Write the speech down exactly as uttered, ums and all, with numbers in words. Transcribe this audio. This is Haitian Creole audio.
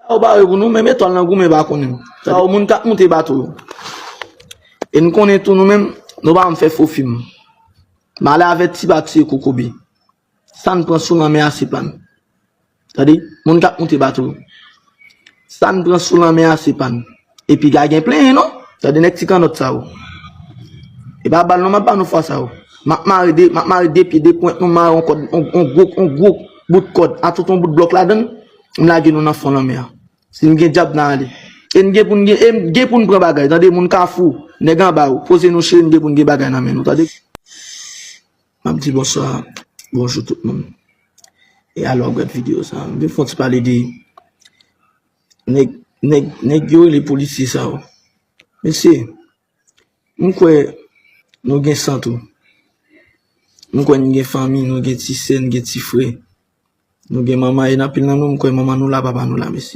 Sa yo bare pou nou, menm etwal nan goumen pa konnen. Sa yo moun k ap moute bato yo. E n konnen tou nou menm, nou pa janm fè fo fim. M ale avèti pa tiye kokobe. Sa n pran sou lanmè a se pa n. Tande, moun k ap moute bato yo. Sa n pran sou lanmè a se pa n. Epi ka gen plenyen non. Tande nèg ti kannòt sa yo. E pa bal non m ap ba nou fwa sa yo. M ap mare de, m ap mare de pye, de pwent nou mare yon kòd, yon, yon gwo, yon gwo bout kòd, a tout yon bout blòk ladan l, m lage nou nan fon lanmè a. Si n gen djab n a ale. E n gen pou n gen, e n gen pou n pran bagay. Tande moun Kafou, nèg anba yo, poze nou cheri n gen pou n gen bagay nan men nou. Tande. M ap di bonswa, bonjou tout moun. E alò gad videyo sa. M vin fè yon ti pale de nèg, nèg, nèg yo rele polisye sa yo. Mesye, m kwè nou gen san tou. M kwè n gen fanmi, nou gen ti sè, n gen ti frè. Nou gen manman, e n anpil nan nou, m kwè manman nou la, papa nou la, mesye.